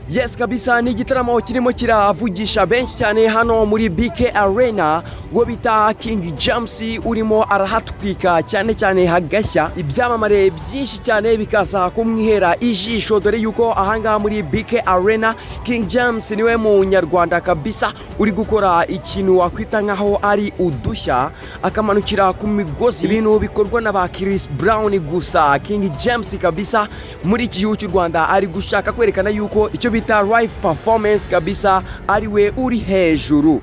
Yes kabisa, ni igitaramo kirimo kiravugisha benshi cyane hano muri BK Arena. Uwo bita King James urimo arahatwika cyane cyane, hagashya, ibyamamare byinshi cyane bikaza kumwihera ijisho, dore yuko ahangaha muri BK Arena King James niwe munyarwanda kabisa uri gukora ikintu wakwita nkaho ari udushya, akamanukira ku migozi, ibintu bikorwa na ba Chris Brown. Gusa King James kabisa muri iki gihugu cy'u Rwanda ari gushaka kwerekana yuko icyo bita live performance kabisa ari we uri hejuru.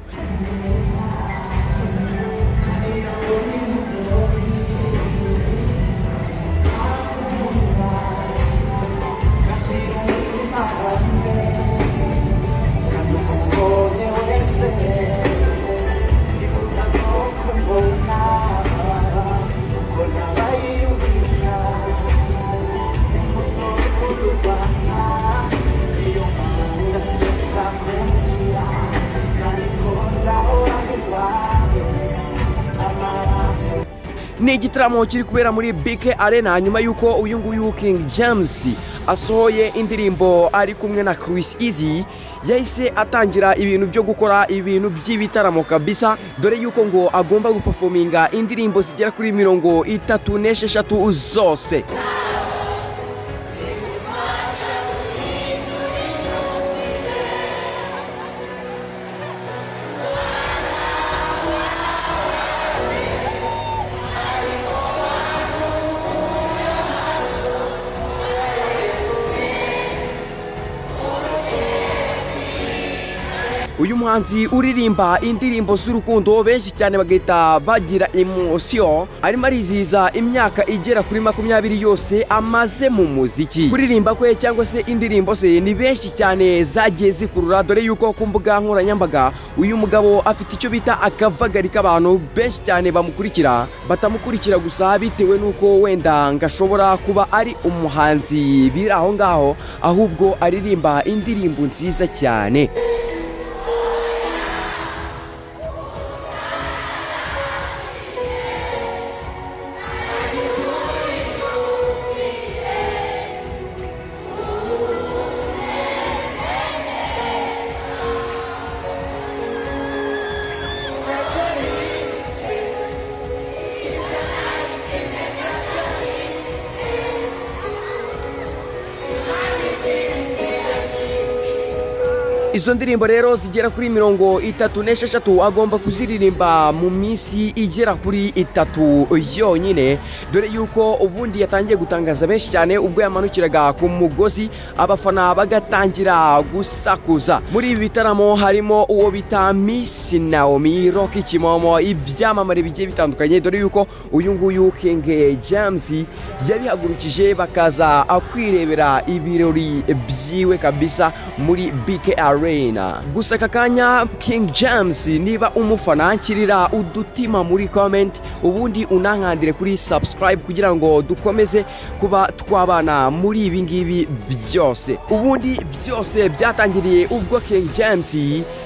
Ni igitaramo kiri kubera muri BK Arena nyuma y'uko uyu nguyu King James asohoye indirimbo ari kumwe na Chris Easy. Yahise atangira ibintu byo gukora ibintu by'ibitaramo kabisa, dore yuko ngo agomba guperforminga indirimbo zigera kuri 36 zose. Uyu muhanzi uririmba indirimbo z'urukundo benshi cyane bagahita bagira emotion, arimo arizihiza imyaka igera kuri 20 yose amaze mu muziki. Kuririmba kwe cyangwa se indirimbo ze ni benshi cyane zagiye zikurura, dore yuko ku mbuga nkoranyambaga uyu mugabo afite icyo bita akavagari k'abantu benshi cyane bamukurikira, batamukurikira gusa bitewe n'uko wenda ngo ashobora kuba ari umuhanzi biri aho ngaho, ahubwo aririmba indirimbo nziza cyane. Izo ndirimbo rero zigera kuri 36 agomba kuziririmba mu minsi igera kuri 3 yonyine, dore yuko ubundi yatangiye gutangaza benshi cyane ubwo yamanukiraga ku mugozi, abafana bagatangira gusakuza. Muri ibi bitaramo harimo uwo bita Miss Naomi, Rocky Kimomo, ibyamamare bigiye bitandukanye, dore yuko uyu nguyu King James yabihagurukije bakaza kwirebera ibirori byiwe kabisa muri BK Arena. Gusa aka kanya King James niba umufana, nshyirira udutima muri comment, ubundi unankandire kuri subscribe kugira ngo dukomeze kuba twabana muri ibi ngibi byose. Ubundi byose byatangiriye ubwo King James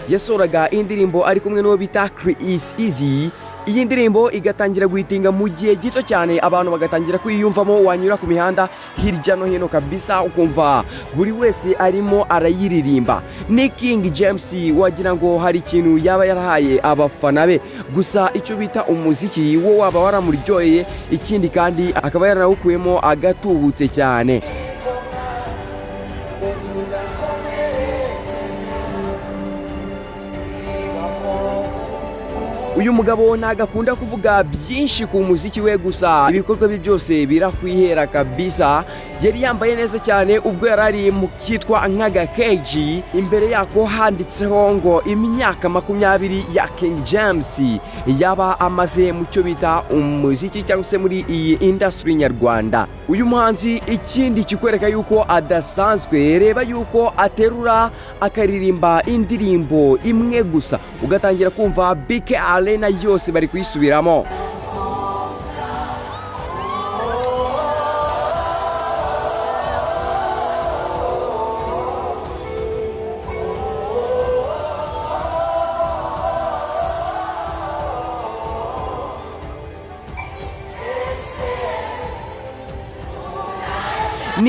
yasohoraga indirimbo ari kumwe n'uwo bita Chris Easy. Iyi ndirimbo igatangira guhitinga mu gihe gito cyane, abantu bagatangira kuyiyumvamo, wanyura ku mihanda hirya no hino kabisa ukumva buri wese arimo arayiririmba. Ni King James, wagira ngo hari ikintu yaba yarahaye abafana be. Gusa icyo bita umuziki wo waba waramuryoheye, ikindi kandi akaba yaranawukuyemo agatubutse cyane. Uyu mugabo ntabwo akunda kuvuga byinshi ku muziki we, gusa ibikorwa bye byose birakwihera kabisa. Yari yambaye neza cyane ubwo yari ari mu kitwa nk'agakeji, imbere yako handitseho ngo imyaka 20 ya King James yaba amaze mu cyo bita umuziki cyangwa se muri iyi industry nyarwanda. Uyu muhanzi, ikindi kikwereka yuko adasanzwe, reba yuko aterura akaririmba indirimbo imwe gusa ugatangira kumva BK Arena yose bari kuyisubiramo.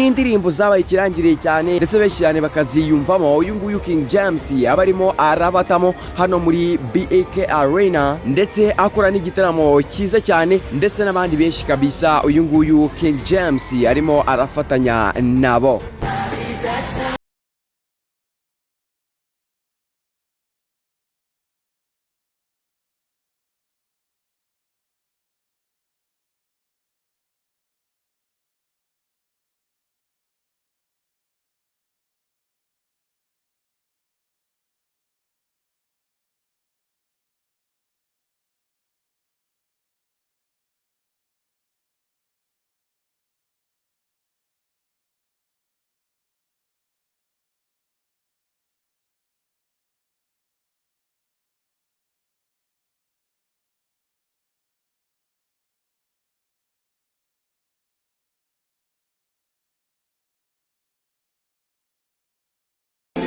N'indirimbo zabaye ikirangiriye cyane, ndetse benshi cyane bakaziyumvamo. Uyu nguyu King James aba arimo arabatamo hano muri BK Arena, ndetse akora n'igitaramo cyiza cyane, ndetse n'abandi benshi kabisa. Uyu nguyu King James arimo arafatanya nabo.